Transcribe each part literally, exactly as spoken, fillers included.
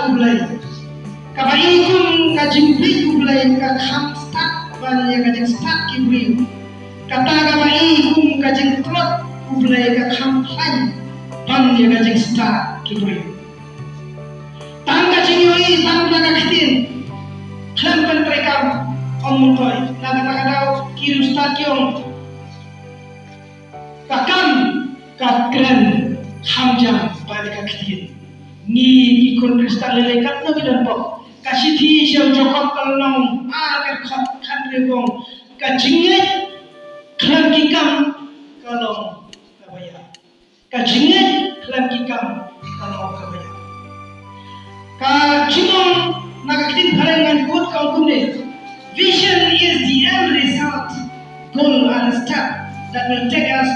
U Blei. Kaba i kum ka jingpeit U Blei ka kham stad ban ïa ka jingstad ki briew. Kata kaba i kum ka jingtlot U Blei ka kham khlaiñ ban ïa ka jingstad ki briew. Tang ka jingïohi tang na ka ktien khlem pyntreikam, ong Myntoi. Na kata ka daw ki riewstad ki ong, ka kam ka kren kham jam ba ïa ka ktien. Ngi ki khun Khristan lei lei katno ngi don pop. Ka shithi sha u Jakob ka lynnong ar, ka dkhot khathynriew ka ong, ka jingngeit khlem ki kam ka long kaba ïap. Ka jingngeit khlem ki kam ka long kaba ïap. Ka jingong na ka ktien phareng ngan kut ka ong kumne: Vision is the end result, goal and step that will take us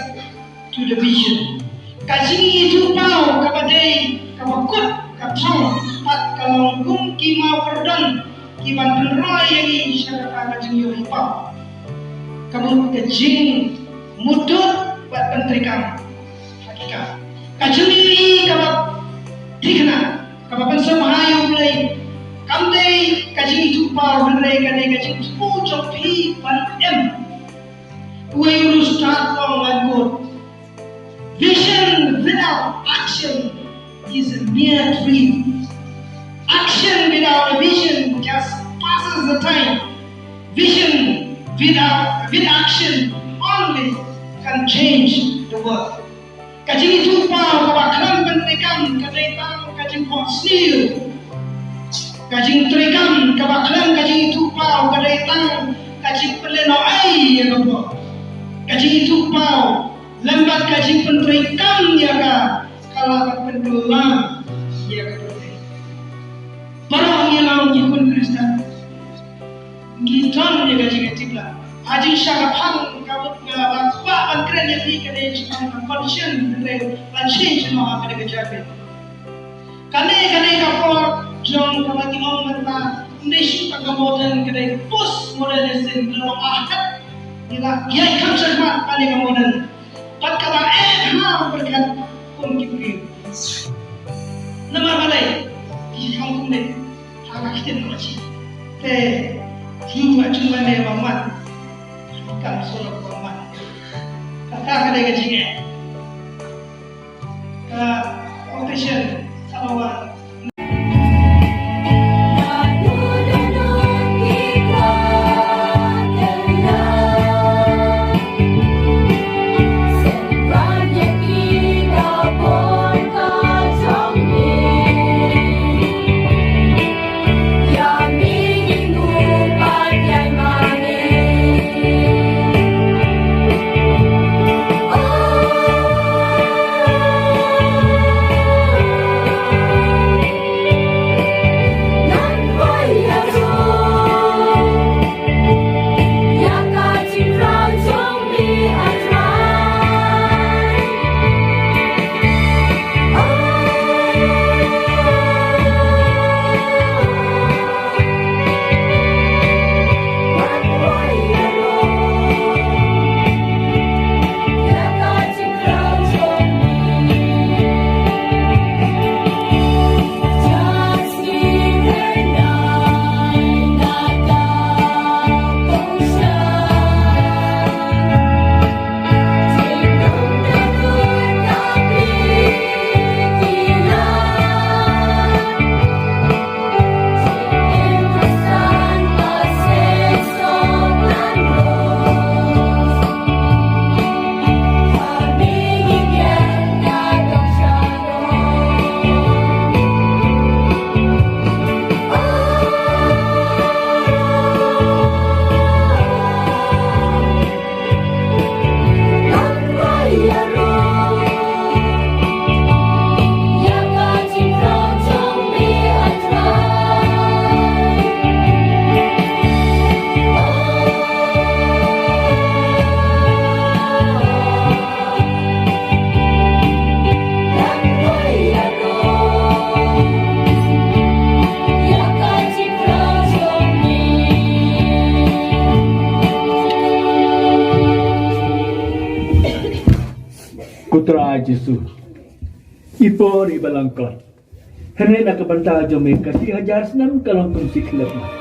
to the vision. Ka jingithuhpaw kaba dei kaba kut ka thong bad ka long kum ki maw kordon ki ban pynroi ïa ngi sha kata ka jingïohi paw. Ka mut ka jingmutdur bad pyntreikam ha ki kam. Ka jingïohi kaba thikna, kaba pynsngewbha ïa U Blei kam dei ka jingithuhpaw, hynrei ka dei ka jingthmu jong phi ban im. Uwei u riewstad u ong, ngan kut: Vision without action is a mere dream. Action without a vision just passes the time. Vision without, with action only can change the world. Ka jingithuhpaw kaba khlem pyntreikam ka dei tang ka jingphohsniew. Ka jingtreikam kaba khlem ka jingithuhpaw ka dei tang ka jingpynlehnohei ïa ka por. Ka jingithuhpaw lem bad ka jingpyntreikam ïa ka, ka lah ban pynkylla ïa ka pyrthei. Baroh ngi long ki khun Khristan. Ngi don ïa ka jingïatip lang. Ha jingshah ka phang ka mut nga ba kwah ban kren ïa phi ka dei shaphang ka conscience, ka dei ban change noh ha ka dei ka jingïatip. Kane ka dei ka por jong kaba ngi ong mynta, ym dei shuh tang ka modern, ka dei post modernism, ngi la ïaid kham shakhmat kane ka modern. Bad kaba eh ha u pyrkhat kum ki briew. Namar balei? Ki ong kumne ha ka ktien Khasi: Te jingma jingma ne ba mat, kam sura ba mat. Kata ka dei ka jingeh. Ka quotation, sabawan. Ko Trai Jisu, i por iba la kut. Kane na ka bynta jong me, ka shi hajar snem ka long kum shi khyllipmat.